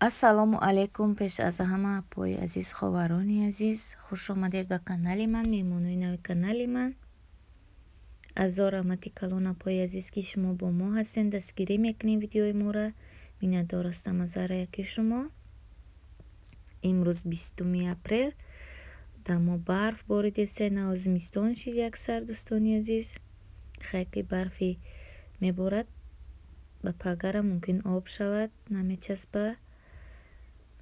Ассалому алайкум, пеш аз ҳама апои азиз, ховарони азиз, хуш омадед ба канали ман, меҳмонои нави канали ман. Азор раҳмати калон, апои азиз, ки шумо бо мо ҳастед, дастгирӣ мекунед видеои моро. Миннатдор ҳастам аз ҳар яки шумо. Имрӯз 20 апрел, дар мо барф боридест, нав зимистон шид яксар, дӯстони азиз. Хайки барфи меборад, ба пагара мумкин об шавад, намечаспа.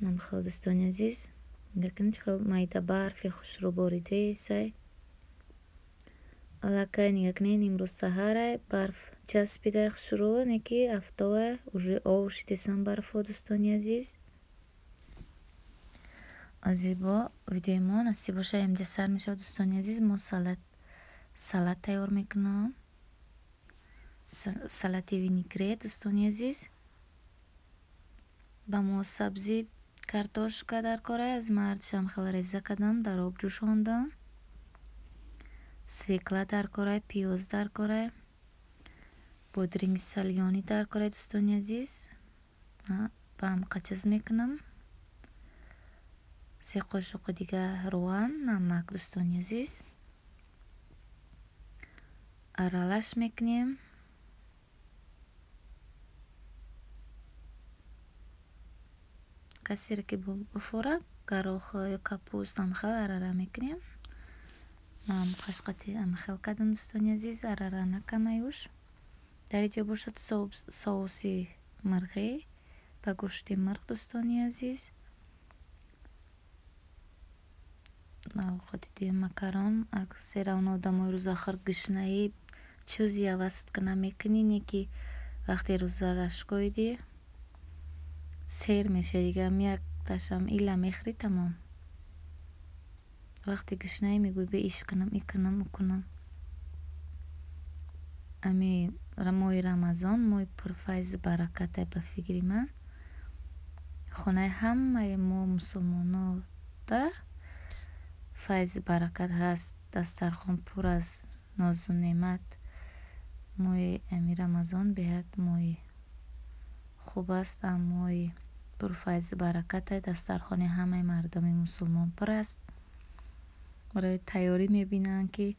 Намхел, дӯстони азиз, лекин хел майда барфи хушрӯ боридесай. Аллакай нигаҳ кунед, имрӯз саҳарай, барф часпидай хушрӯ, не ки афтовай, уже ов шидесан барфҳо, дӯстони азиз. Зебо видеои мо насиб боша инҷа сар мешавад, дӯстони азиз. Мо салат тайёр мекунам. Салати винегрет, дӯстони азиз. Ба мо сабзи, картошка дар корай, аз мардишам хел реза кардам, дар об ҷӯшондам. Свекла дар корай, пиёз дар корай, бодринги салёнӣ дар корай, дӯстони азиз. Ба ҳам қачаз мекунам. 3 қошуқи дига рӯған, намак, дӯстони азиз. Аралаш мекунем. Касере ки буфора, гарох ё капуст ҳамхел арара мекунем. Ман қашқати ҳамхел кардам, дӯстони азиз, арара накамаюш. Дар инҷо бошад соуси мирғӣ ба гӯшти мирғ, дӯстони азиз. Навқати дуюм макарон, аксера он одамои рӯзахӯр гушнаӣ чизи аваз кина мекунӣ, не ки вақте рӯзара шкоидӣ сер мешавӣ, дига якташам ила мехӯрӣ, тамом. Вақте гушнаӣ мегӯӣ бе иш кунам, и кунам, ӯ кунам. Ами моҳи Рамазон моҳи пурфайзу баракатай ба фикри ман. Хонаи ҳамаи мо мусулмонода файзу баракат ҳаст, дастархон пур аз нозу неъмат. Моҳи ами Рамазон беҳад моҳи хуб аст, моҳи пурфайзу баракатай, дастархони ҳамаи мардуми мусулмон пур аст. Барои тайёрӣ мебинанд, ки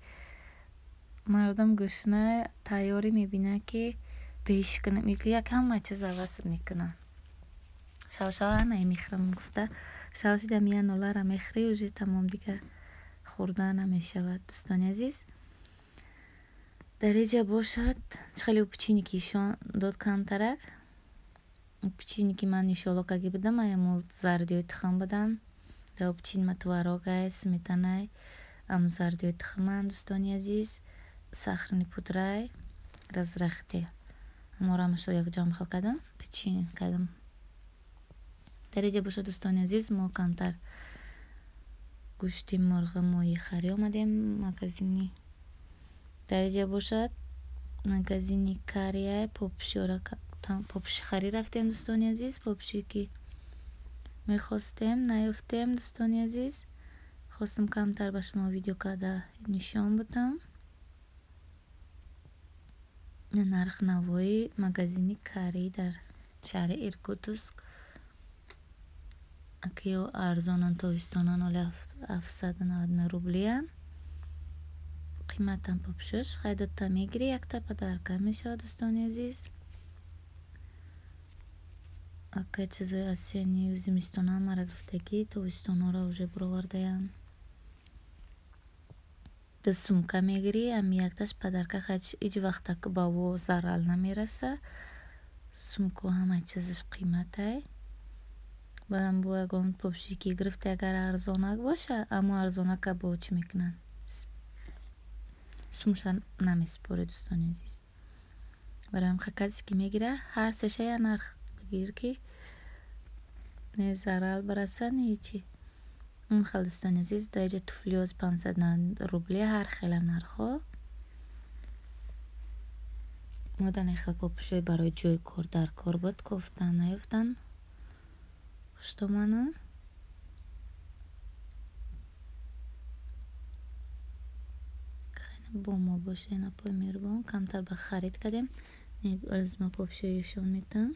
мардум гушна, тайёрӣ мебинанд, ки беиш кунам, як ҳама чиз аваз мекунанд. Шавшава ҳамаи мехӯрам гуфта, шав шидам я нолара мехӯрӣ, уже тамом, дига хӯрда намешавад, дӯстони азиз. Дар инҷа бошад чӣ хеле печенье ки ишон дод камтарак. Печенье ки ман иншоалло каги будам, аямо зардиҳои тухм буданд. Дар печенье ма творогай, сметанай, ам зардиҳои тухманд, дӯстони азиз. Сахарный пудрай, разрахте. Аморо ҳамашро якҷо ҳамхел кардам, печенье кардам. Дар инҷа бошад, дӯстони азиз, мо камтар гӯшти мурғи моҳи харӣ омадем магазини. Дар инҷа бошад магазини карияй, попши харӣ рафтем, дӯстони азиз. Попши ки мехостем, наёфтем, дӯстони азиз. Хостам камтар ба шумо видео карда нишон будам. Нарх навои магазини карӣ дар шаҳри Иркутск. Акиё арзонан, тобистонан оли 799 рублиян. Қиматам попшуш. Хай дута мегирӣ, якта подарка мешавад, дӯстони азиз. Акай чизои осеннию зимистона ҳамаро гирифтагӣ, тобистонҳоро уже баровардаям. Ду сумка мегирӣ, ами якташ подарка, хай ҳеҷ вақта ба во зарал намераса. Сумко ҳама чизаш қиматай. Баъдам бо ягон попши ки гирифта, агар арзонак боша, аммо арзонака бо чӣ мекунанд? Сумша намесупорӣ, дӯстони азиз. Барои ҳам касе ки мегира, ҳар сеша як нарх бигир, ки не зарал бараса, не ҳечи. Хел, дӯстони азиз, дар инҷа туфлиёз 590 рубли, ҳар хела нархҳо. Мо дар ин хел попушҳои барои ҷои кор дар кор буд, кофтан наёфтан. Хуштоманам. Бо мо бошед, апои меҳрубон. Камтар ба харид кардем. Аз мо попшои ишон метам.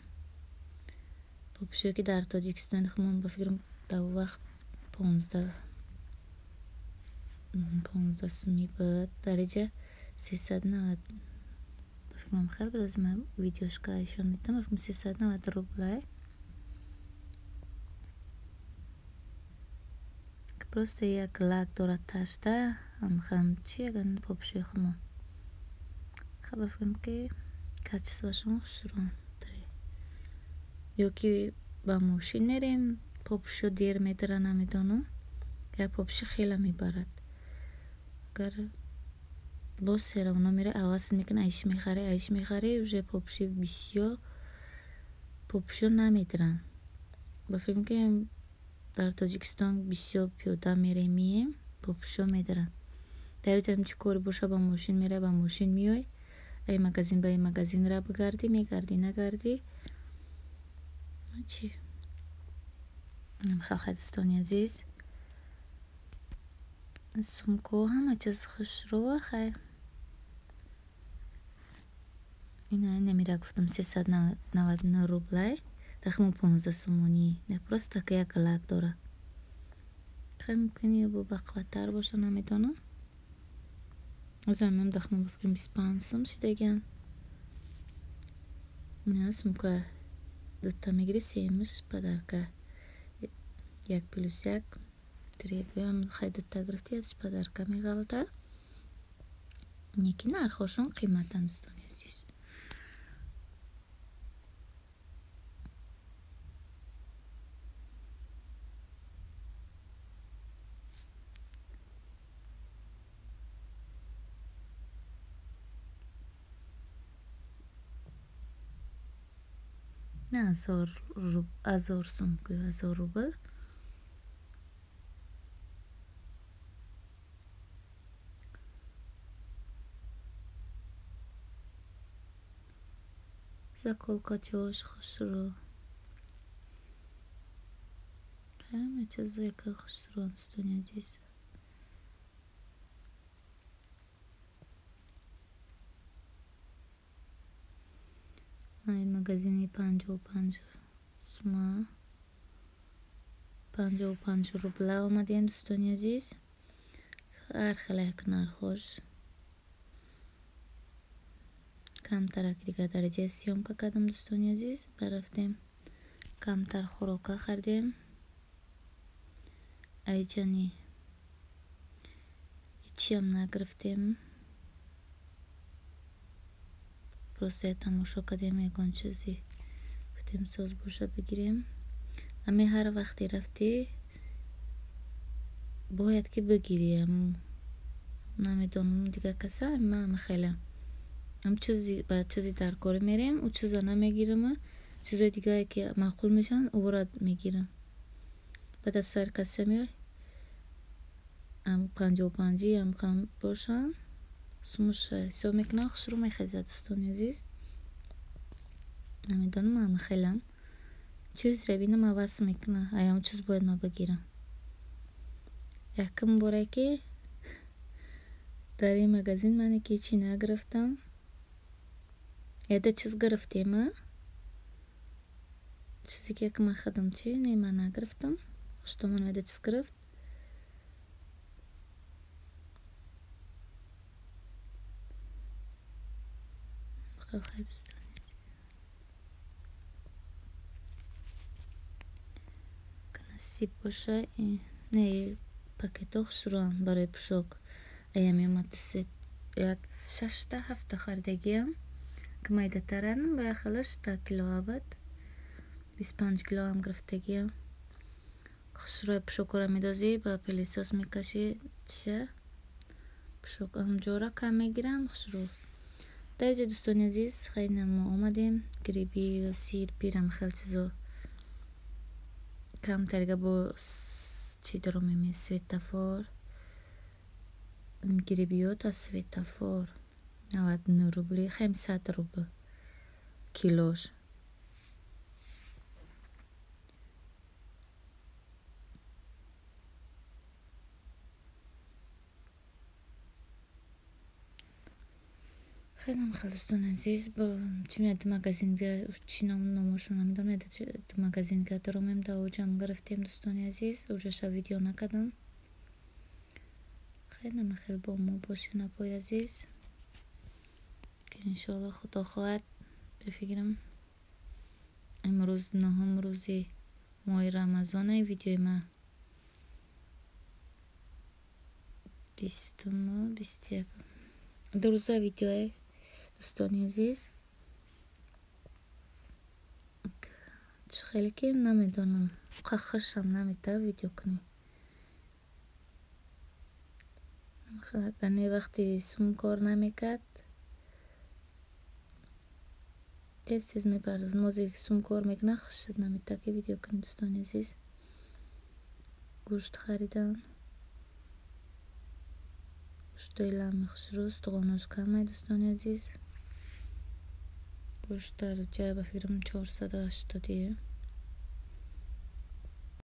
Попушиё ки дар Тоҷикистони худмон ба фикрам дар вақт 15 сумӣ буд, дар инҷа 390 ба фикрам хеле буд. Ман видеошка ишон дидам, ба фикрам 390 рублай. Просто як лак дорад ташта, ҳам чи ягон попушиёи худмон. Ба фикрам ки качествоашон хушрӯ. Ё ки ба мошин мерем, попушиё дер медаранд, намедонам. Як попуши хеле мебарад. Агар боз серавно мере, аваз мекунӣ, айш мехарӣ, айш мехарӣ, уже попуши бисёр попушиё намедаранд. Ба фикрам ки дар Тоҷикистон бисёр пиёда мерем, мием, попушиё медаранд. Дар инҷа чӣ кори боша, ба мошин меравӣ, ба мошин меоӣ, ай магазин ба ай магазин ра бигардӣ, мегардӣ, нагардӣ. Чӣ? Хай, дӯстони азиз. Сумко ҳама чиз хушрӯ, хай. Ина намира гуфтам 399 рублай. Дахмо 15 сомонӣ. Просто так як лак дора. Хай мумкин ё бо бақваттар боша, намедонам. Озам дахмо ба фикрам 25 сум шидаган. Ина сумка дута мегири, сеюмаш подарка. 1 плюс 1 три гӯям, хай дута гирифти, аз подарка меғалта. Неки нархошон қиматанд, дӯстони азиз. На ҳазор сум, 1000 рубл. Заколкачош хушрӯ. Ҳама чиз яка хушрӯ, дӯстони азиз. Ай магазини 55 сума, 55 рубла омадем, дӯстони азиз. Ҳар хела як нархош. Камтарак дигар дараҷаи съёмка кардам, дӯстони азиз. Барафтем, камтар хӯрока хардем. Айҷани ҳечиам нагирифтем. Просто я тамошо кардем, ягон чизи гуфтем соз боша бигирем. Ами ҳар вақте рафтӣ бояд ки бигирӣ. Намедонам дигар каса, ман ами хеле ам чизи ба чизи дар корӣ мерем, ӯ чиза намегирам, чизои дигае ки маъқул мешаванд, ӯро мегирам. Баъд аз сари касса меой, ам 55 ам кам бошанд, сумуш ҳисоб мекунам, хушрӯ мехезад, дӯстони азиз. Намедонам, ами хелам чизро бинам ҳавас мекунам, ай ам чиз бояд ман бигирам. Якум боре ки дар ин магазин мане ки ҳечи нагирифтам. Яда чиз гирифтем, чизе ки як ман худам чи не ман нагирифтам. Хуштомон яда чиз гирифт. Хай, дӯстони азиз. Насиб боша, не пакетҳо хушрӯанд барои пӯшок. Аям омад як шашта ҳафта харидагиам. Ки майдатаран ба яхелаш та килоа буд. 25 килоам гирифтагиам. Хушрӯи пӯшокҳоро медозӣ, ба пылесос мекашӣ, чиша пӯшок ҳамҷора кам мегирам, хушрӯ. Дар инҷа дӯстони азиз, хайна мо омадем, гриби, сир, пирам хел чизо камтарига бо чӣ даромем, светофор. Грибиёт аз светофор 99 рубли, хайм 100 рубл килош. Хеле хел, дӯстони азиз, бо чӣ меяд, магазинга, чӣ номошро намедонам, магазинга даромем, да оҷам гирифтем, дӯстони азиз, уҷаша видео накардам. Хеле хел, бо мо бошед, апои азиз, ки иншоалло, худо хоҳад, бификрам, имрӯз нӯҳум рӯзи моҳи Рамазоне, видеои ма 20-уму 21-ум, 2 рӯза видеое, дӯстони азиз. Чӣ хеле ки намедонам, хушам намета видео кунӣ. Дар вақти сум кор намекард, тез тез мепардохт. Мозе сум кор мекунад, хушат намета, ки видео кунӣ, дӯстони азиз. Гӯшт харидан, гӯштои лами хушрӯ, устухонош камай, дӯстони азиз. Гӯшт дар ҷай, ба фикрам, 480.